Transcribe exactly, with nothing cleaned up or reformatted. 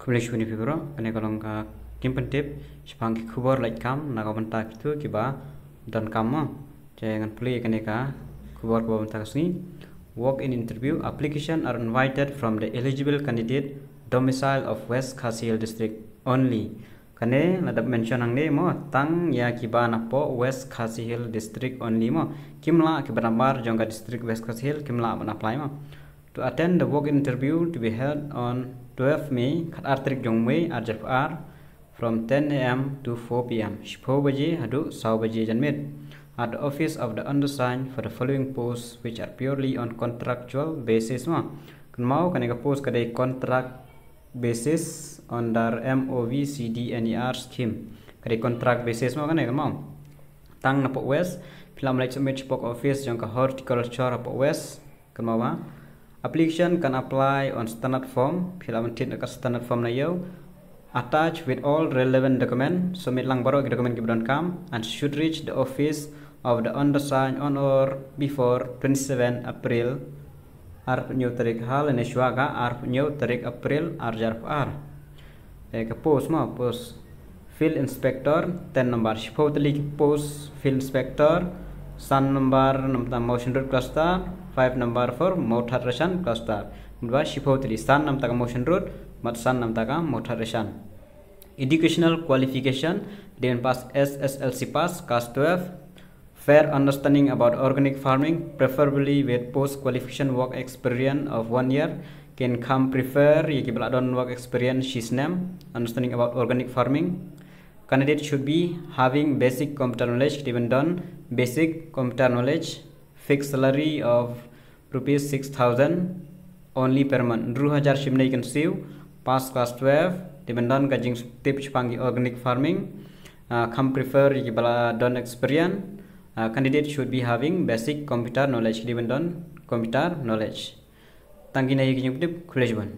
Khublei shibun ïa phi baroh, kane ka long ka ktien pyntip shaphang ki khubor leit kam na ka bynta kito kiba donkam mo. Te ngan plie kane ka khubor kaba mynta ka sngi. Walk-in interview application are invited from the eligible candidate domicile of West Khasi Hills District only. Kane la dep mention hangne mo, tang ïa kiba napoh West Khasi Hills District only mo. Kim lah kiba nabar jong ka district West Khasi Hills kim lah ban apply mo. To attend the walk-in interview to be held on twelve May, khatar tarik jong May, ar hajar arphew ar, from ten A M to four P M, shiphew baje haduh saw baje janmiet, at the office of the undersigned for the following posts, which are purely on contractual basis mo. Kynmaw kane ka post ka dei contract basis under M O V C D N E R scheme. Ka dei contract basis mo kane, kynmaw. Tang napoh West, phi lah ban leit submit shapoh ka office jong ka horticulture hapoh West. Kynmaw ba application can apply on standard form, phi lah ban thied ka standard form na ïew. Attach with all relevant document, submit lang baroh ki document kiba donkam, and should reach the office of the undersigned on or before twenty-seven April, arphew hynñiew tarik ha lane shuwa ka arphew hynñiew tarik April, ar hajar arphew ar. Eh, ka post mo, post Field Inspector, ten number, shiphew tylli ki post Field Inspector, san number na bynta Mawshynrut cluster, five number for Mawthadraishan cluster. Bad shiphew tylli, san na bynta ka Mawshynrut, bad san na bynta ka Mawthadraishan. Educational qualification, dei ban pass S S L C pass, class twelve, fair understanding about organic farming, preferably with post qualification work experience of one year. Kin kham prefer ïa kiba la don work experience shi snem, understanding about organic farming. Candidate should be having basic computer knowledge, dei ban don basic computer knowledge, fixed salary of rupees six thousand only per month. Hynriew hajar shibnei kin siew, pass class twelve, dei ban don ka jingtip shaphang ki organic farming. Ah, kham prefer ïa kiba la don experience. Ah, candidate should be having basic computer knowledge, dei ban don computer knowledge. Tang kine hi ki jingtip, khublei shibun.